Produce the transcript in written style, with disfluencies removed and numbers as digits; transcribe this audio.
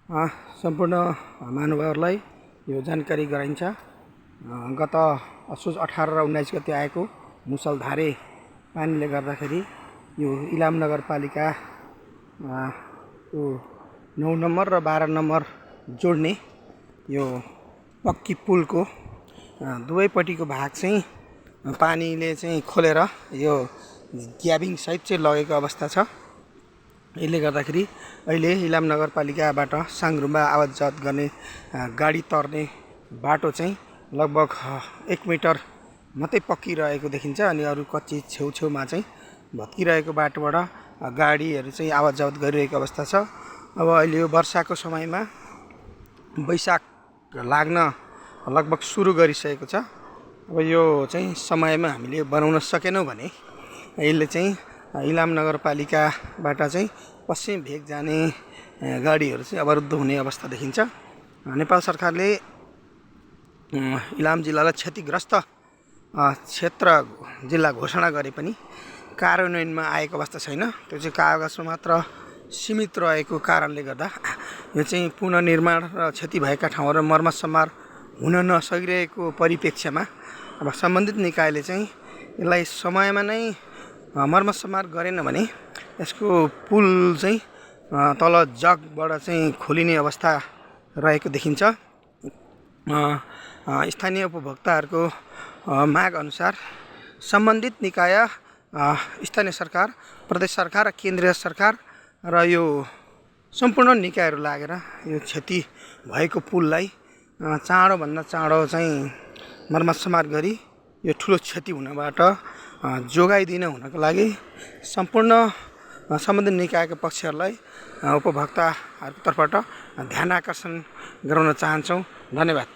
सम्पूर्ण महानुभावहरूलाई यो जानकारी गराइन्छ। गत असोज 18 र 19 गते आएको मुसलधारे पानीले गर्दाखेरि यो इलाम नगरपालिका को 9 नम्बर र 12 नम्बर जोड्ने यो पक्की पुलको दुवैपट्टिको भाग चाहिँ पानीले चाहिँ खोलेर यो ग्याबिङ सहित चाहिँ लगेको अवस्था छ। यसले गर्दाखेरि अहिले इलाम नगरपालिकाबाट साङरुम्बा आवत जावत गर्ने गाडी तर्ने बाटो चाहिँ लगभग 1 मिटर मात्रै पक्किरहेको देखिन्छ अनि अरू कच्ची छेउछेउमा चाहिँ भत्किरहेको बाटोबाट गाडीहरू चाहिँ आवत जावत गरिरहेको अवस्था छ। अब अहिले यो वर्षाको समयमा वैशाख लाग्न लगभग सुरु गरिसकेको छ। अब यो चाहिँ समयमा हामीले बनाउन सकेनौँ भने यसले चाहिँ इलाम नगरपालिकाबाट चाहिँ पश्चिम भेग जाने गाडीहरू चाहिँ अवरुद्ध हुने अवस्था देखिन्छ। नेपाल सरकारले इलाम जिल्लालाई क्षतिग्रस्त क्षेत्र जिल्ला घोषणा गरे पनि कार्यान्वयनमा आएको अवस्था छैन। त्यो चाहिँ कागजमा मात्र सीमित रहेको कारणले गर्दा यो चाहिँ पुनर्निर्माण र क्षति भएका ठाउँहरू मर्मत सम्मार हुन नसकिरहेको परिप्रेक्ष्यमा अब सम्बन्धित निकायले चाहिँ यसलाई समयमा नै मर्मत सम्मार गरेन भने यसको पुल चाहिँ तल जगबाट चाहिँ खोलिने अवस्था रहेको देखिन्छ। स्थानीय उपभोक्ताहरूको माग अनुसार सम्बन्धित निकाय स्थानीय सरकार, प्रदेश सरकार र केन्द्रीय सरकार र यो सम्पूर्ण निकायहरू लागेर यो क्षति भएको पुललाई चाँडोभन्दा चाँडो चाहिँ मर्मत सम्मार गरी यो ठुलो क्षति हुनबाट जोगाइदिन हुनको लागि सम्पूर्ण सम्बन्धित निकायका पक्षहरूलाई उपभोक्ताहरूको तर्फबाट ध्यान आकर्षण गराउन चाहन्छौँ। धन्यवाद।